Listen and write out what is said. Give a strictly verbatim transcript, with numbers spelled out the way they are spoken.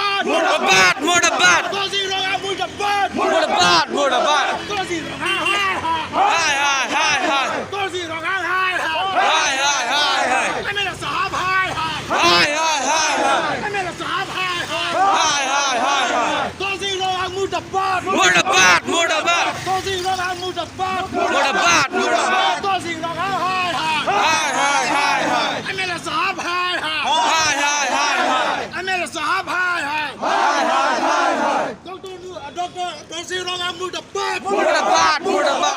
মুৰ্দাবাদ! মুৰ্দাবাদ! মুৰ্দাবাদ! Tuliram Ronghang মুৰ্দাবাদ! মুৰ্দাবাদ! মুৰ্দাবাদ! Tuliram Ronghang হায় হায়! হায় হায় হায় হায়! Tuliram Ronghang হায় হায়! হায় হায় হায় হায়! এম এল এ চাহাব হায় হায়! হায় হায় হায় হায়! এম এল এ চাহাব হায় হায়! হায় হায় হায় হায়! Tuliram Ronghang মুৰ্দাবাদ! মুৰ্দাবাদ! মুৰ্দাবাদ! Tuliram Ronghang মুৰ্দাবাদ! মুৰ্দাবাদ! মুৰ্দাবাদ! Tuliram Ronghang হায় হায়! হায় হায় হায় হায়! এম এল এ চাহাব হায় হায়! হায় হায় হায় হায়! এম এল এ চাহাব হায় হায়! হায় হায় হায় হায়! ডক্টৰ নু-, ডক্টৰ Tuliram Ronghang মুৰ্দাবাদ! মুৰ্দাবাদ! মুৰ্দাবাদ!